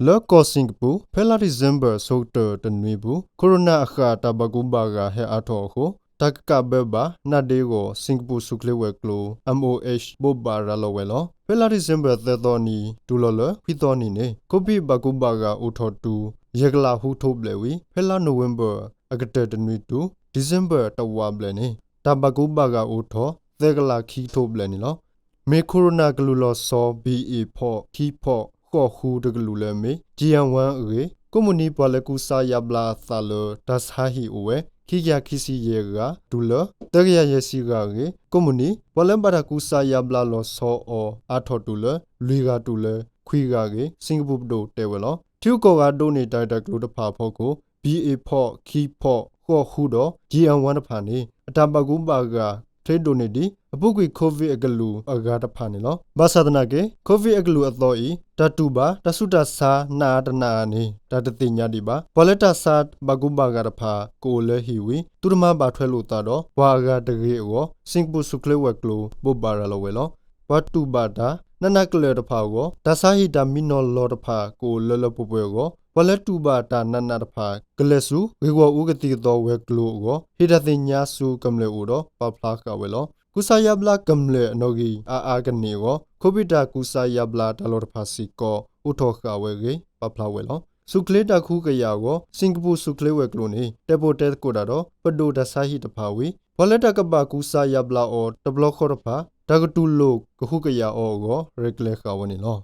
လၢကီၢ်စ့ၣ်ကပူၤ ဖဲလါဒံၣ်စ့ဘၢၣ် ဆၢကတီၢ်တနွံပူၤ ခိၣ်ရိၣ်နၢ်အဃၢ် တၢ်ဘၣ်ကူဘၣ်ဂာ်ဟဲအါထီၣ်အဃိ တၢ်ကကးဘၢဘၣ် နၢ်ဒ့ဂီၢ် စ့ၣ်ကပူၤဆူၣ်ချ့ဝဲၤကျိၤ MOH ဘိးဘၣ်ရၤလီၤဝဲလီၤ. ဖဲလါဒံၣ်စ့ဘၢၣ် သၢသီနံၤ တုၤလီၤလၢ ခွံသီနံၤန့ၣ် COVID ဘၣ်ကူဘၣ်ဂာ်အိၣ်ထီၣ်တုၤ ယဲၢ်ကလးဟူထိးဘျဲၣ်ဝံၤ ဖဲလါနိၣ်ဝ့ဘၢၣ် အကတၢၢ်တနွံတုၤ ဒံၣ်စ့ဘၢၣ် တဝးဘျဲၣ်န့ၣ် တၢ်ဘၣ်ကူဘၣ်ဂာ်အိၣ်ထီၣ် သၢကလးခံကထိးဘျဲၣ်န့ၣ်လီၤ. မ့ၢ်ခိၣ်ရိၣ်နၢ်ကလုၢ်လီၤဆီ BA ဖီၣ် ခံဖီၣ် ဃိးဃုတကလုာ်လၢအမ့ၢ် JN one အဂ့ၢ် ကိးမုၢ်နံၤပှၤလၢကူစါယါဘျါအသးလၢ တၢ်ဆါဟံၣ်အိၣ်ဝဲ ခံကယၤခံဆံယဲၢ်ဂၤ တုၤလၢ သၢကယၤယဲၢ်ဆံဂၤအဂ့ၢ် ကိးမုၢ်နံၤ ပှၤလၢဘၣ်တၢ်ကူစါယါဘျါလီၤဆီအီၤ အါထီၣ်တုၤလၢ လွံၢ်ဂၤတုၤလၢ ခွံဂၤအဂ့ၢ် စ့ၣ်ကပူၤပဒိၣ်တဲဝဲလီၤ. ထံဂုၤကီၢ်ဂၤဒိးန့ၢ်တၢ်ဂ့ၢ်တၢ်ကျိၤတဖၣ်အဖီခိၣ် BA ဖီၣ် ခံဖီၣ် ဃိးဃုဒီး JN one တဖၣ်န့ၣ် အတၢ်ဘၣ်ကူဘၣ်ဂာ် ချ့ဒိၣ်န့ၢ်ဒံး အပူၤကွံာ် COVID အကလုာ်အဂၤတဖၣ်န့ၣ်လီၤ. ဘၣ်ဆၣ်သနာ်က့ COVID အကလုာ်အသီအံၤ တၢ်တူၢ်ဘၣ် တၢ်ဆူးတၢ်ဆါ နးအါတနးအါန့ၣ် တၢ်တသ့ၣ်ညါဒံးဘၣ်. ပှၤလၢတၢ်ဆါဘၣ်ကူဘၣ်ဂာ်တဖၣ် ကအိၣ်လၢဟံၣ်ဝံၤ သုတမၤဘၣ်ထွဲလိာ်သးဒီး ပှၤအဂၤတဂ့ၤအဂီၢ် စ့ၣ်ကပူၤဆူၣ်ချ့ဝဲၤကျိၤ ဘိးဘၣ်ရၤလီၤဝဲလီၤ. ပှၤတူၢ်ဘၣ်တၢ် နးနးကလၢာ်တဖၣ်အဂီၢ် တၢ်ဆါဟံၣ်တၢ်မံနီၤလီၤတဖၣ် ကအိၣ်လၢလၢပှဲၤပှဲၤအဂီၢ် ပှၤလၢတူၢ်ဘၣ်တၢ်နးနးတဖၣ် ကလဲၤဆူ ဂ့ၢ်ဂီၢ်အူကသံၣ်ကသီဝဲၤကျိၤအဂီၢ် ဟ့ၣ်တၢ်သ့ၣ်ညါဆူကမျၢၢ်အိၣ်ဒီး ပာ်ဖျါဃာ်ဝဲလီၤ. ကူစါယါဘျါကမျၢၢ်အနီၣ်ဂံၢ်အါအါကန့ၢ်အဂီၢ် COVID တၢ်ကူစါယါဘျါတၢ်လီၢ်တဖၣ်စ့ၢ်ကီး အိးထီၣ်ဃာ်ဝဲအဂ့ၢ် ပာ်ဖျါဝဲလီၤ. ဆူၣ်ချ့တၢ်ကဟုကယာ်အဂီၢ် စ့ၣ်ကပူၤဆူၣ်ချ့ဝဲၤကျိၤန့ၣ် တဲပိာ်တဲသကိးတၢ်ဒီး ပဒိၣ်တၢ်ဆါဟံၣ်တဖၣ်ဝံၤ ပှၤလၢတၢ်ကဘၣ်ကူစါယါဘျါအီၤ တဘျီဃီတဖၣ် တၢ်ကတူၢ်လိာ်ကဟုကယာ်အီၤအဂီၢ် ရဲၣ်ကျဲၤဃာ်ဝဲန့ၣ်လီၤ.